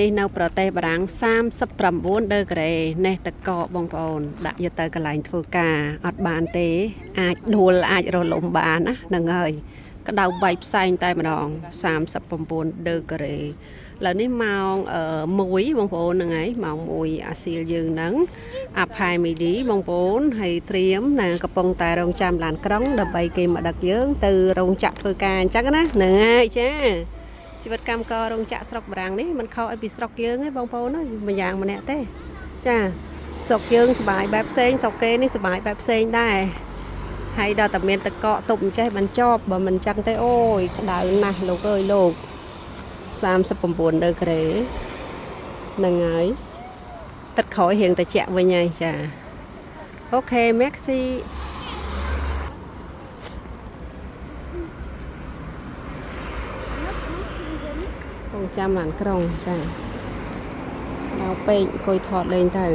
នេះនៅប្រទេសបារាំង39ដឺក្រេនេះតកកបងប្អូន ដាក់យកទៅកន្លែងធ្វើការអត់បានទេ អាចដួលអាចរលំបានណាហ្នឹងហើយក្តៅបែកផ្សែងតែម្ដង39ដឺក្រេឥឡូវនេះម៉ោង1បងប្អូនហ្នឹងហើយម៉ោង1អាស៊ីលយើងហ្នឹងអាផែមីឌីបងប្អូនហើយត្រៀមណាកំពុងតែរងចាំឡានក្រុងដើម្បីគេមកដឹកយើង ទៅរោងចក្រធ្វើការអញ្ចឹងណាហ្នឹងហើយចា ជីវិតកម្មកររោងចក្រស្រុកបារាំងនេះมันខុសឲ្យពីស្រុកយើងទេបងប្អូនអើយម្យ៉ាងម្នាក់ទេចាស្រុកយើងសប្បាយបែបផ្សេងស្រុកគេនេះសប្បាយបែបផ្សេងដែរហើយដល់តែមានតកកទប់អញ្ចេះបានចប់បើមិនចឹងទេអូយក្តៅណាស់លោកអើយលោក39ដឺក្រេហ្នឹងហើយទឹកក្រោយរៀងត្រជាក់វិញហើយចា OK merci គងចាំឡានក្រុងចាដល់ពេកអង្គុយថតលេងទៅ